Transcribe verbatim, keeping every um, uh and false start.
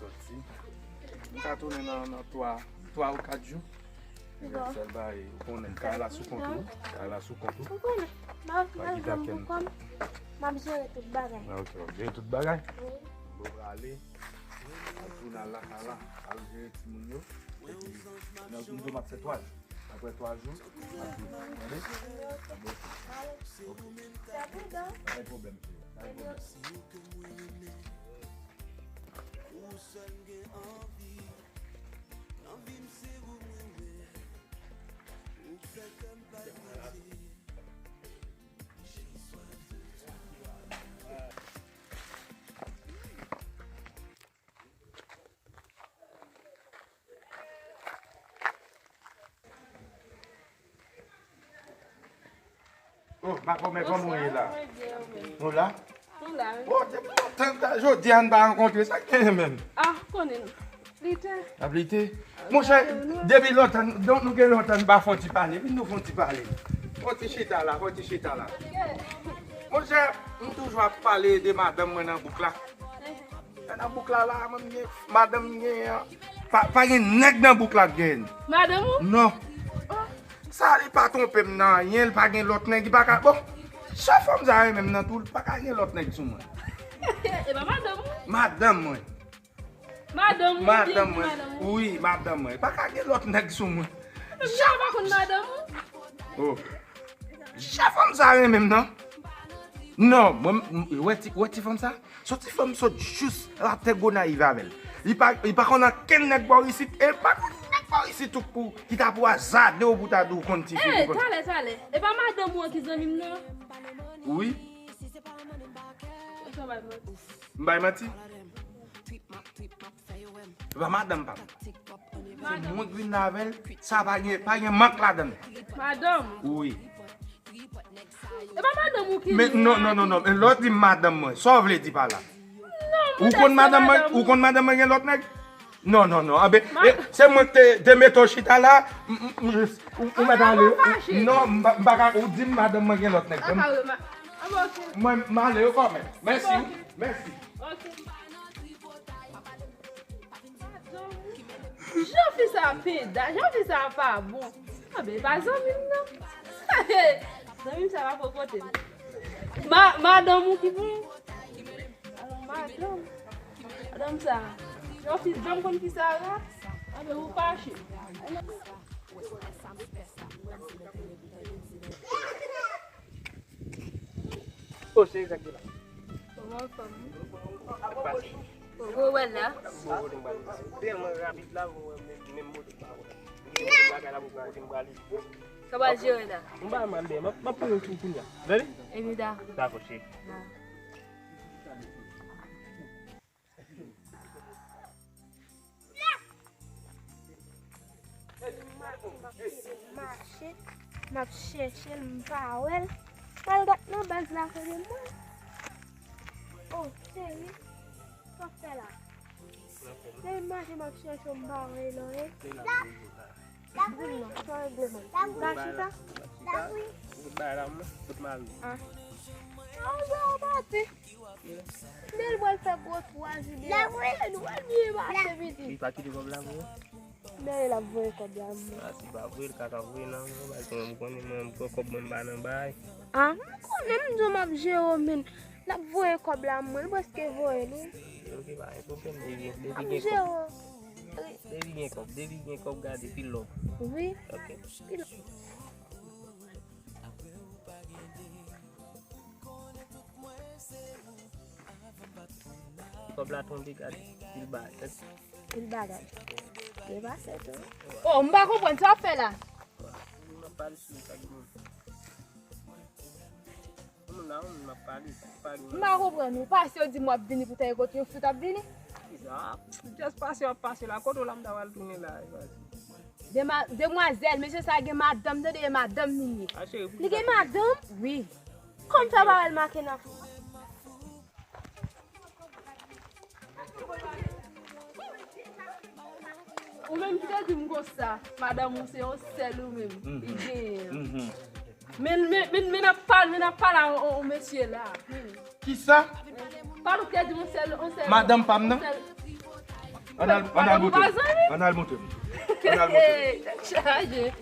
M ka tounen nan, nan twa, twa ou kat jou. Bon. Sèl bagay, ou konnen, kay la sou kont ou. Kay la sou kont ou. Ou konnen. M ap, m ap gen kòb. M ap jere tout bagay. Ah, ok, w ap jere tout bagay? Wi. Bon, prale. Al tounen al lakay la. Al jere timoun yo. Epi, nan jou m ap fè twa jou. Apre twa jou, m ap vini. Tande? Tande? Ok. Pa gen pwoblèm, cheri. Pa gen pwoblèm. Oh, Makomè, kòman w ye la? Mwen byen, ou menm? Nou la? Nou la, wi. Oh, depi lontan, jodi a n pa rankontre, sa k genyen menm? Ah, konnen. Lite. Ap lite? Monchè, depi lontan, donk nou gen lontan n pa fè yon ti pale. Vin nou fè yon ti pale. Fè yon ti chita la, fè yon ti chita la. Monchè, m toujou ap pale de madanm mwen nan bouk la. Nan bouk la la, mwen m gen, madanm m gen an. Pa, pa gen nèg nan bouk la k gen. Madanm ou? Non. Oh. Sa, li pa twonpe m nan anyen, li pa gen lòt nèg, li pa ka, bon, jan fanm sa renmen m nan tou, li pa ka gen lòt nèg sou mwen. E pa madanm ou? Madanm mwen. Madanm ou, ou byen di madanm ou? Wi, madanm mwen. Li pa ka gen lòt nèg sou mwen. Jan pa konn madanm ou? Oh. Jan fanm sa renmen m nan. Non, mwen, m, wè ti, wè ti fanm sa? Se yon ti fanm sot jous latè Gonayiv avè l. Li pa, li pa konn ankenn nèg bò isit, e li pa konn nèg bò isit tou pou, ki ta pou azade w pou ta di w konn ti fi. Ey, talè, talè. E pa madanm ou an ki zanmi m nan? Wi. Ou bay manti? M bay manti? Se pa madanm pa m. Se mwen ki vin la avè l, sa pa gen, pa gen mank ladan l. Madanm? Wi. E pa madanm ou ki vin la? Men non, non, non, non. Lè w di madanm mwen, sa w vle di pa la? Ou konn madanm mwen, ou konn madanm mwen gen lòt nèg? Non, non, non. Anben, e, se mwen ki te, te mete w chita la. M, m, m, ou, ou mèt ale. Non, m pa, m pa ka, ou di m madanm mwen gen lòt nèg. Mwen, m ale, yo kòmè. Mèsi, wi. Mèsi. Jan fi sa peda, jan fi sa pa bon. Anben, e pa zanmi m nan. Zanmi m sa pa popote m. Ma, madanm ou ki bon. Alò, madanm. Madanm sa. Jan fi, janm konn fi sa la. Anben, ou fache. O, cheri, sa k gen la? Kòman w fè m? Ou wè la? Bon, kote m pral. Tèlman rapid la, ou wè, menm, menm moto pa wè. M gen moto bagay la pou pral, kote m prale. Sa w pral jere la? M pa mal, men m ap, m ap pran yon kou kounye a. Tande? Epi da. Dakò, cheri. Da. M ap mache, m ap chèche l, m pa wè l. M al gad nan baz la kote mwen. Oh, cheri, sa w fè la? Depi maten m ap chèche w, m pa wè w, non, e? Di m non, sa w regle, man. Ba chita? Ba chita? Ou bay la, mwen, tout mari. Ah. Ah, ou pati. Men l pral fè gwo twa jou deyò. L ap voye nou al byen pase pitit. Li pa kite kòb la pou ou? Men l ap voye kòb la, mwen. Ah, si pa vre, l ka ka voye nan mwen, paske mwen, m konnen mwen, m pran kòb mwen, m pa nan bay. Ah, m konnen, m di w m ap jere w, men l ap voye kòb la, mwen, l prèske voye l, wi. Ok, pa gen pwoblèm, depi, depi gen kòb. Depi gen kòb, depi gen kòb, gade, pil lòb. Wi. Ok. Pil lòb. Kòb la tonbe, gade, pil bagay. Pil bagay. Depase tou. Oh, m pa konprann sa w ap fè la. M ap pale sou sa ki moun. Moun la, moun m ap pale, pale. M pa konprann ou. Pase yo di m w ap vini pou ta kote yon fi w t ap vini. Kisa? Just pase, w ap pase la. Kote w la, m ta pral tounen la. Dema-, demwazèl, mesye sa gen madanm, tande, e madanm li ye. Ah, cheri, li gen madanm? Wi. Kòm sa pa wè l make nan fon. Ou menm ki te di m konsa, madanm ou se yon sèl ou menm, li genyen. Men, men, men, men n ap pale, men n ap pale a yon, yon mesye la. Kisa? Pa nou ki te di m yon sèl, yon sèl. Madanm pa m nan? Yon sèl. Ann al, ann al montre m. Ann al montre m. Ann al montre m. Tèt chaje.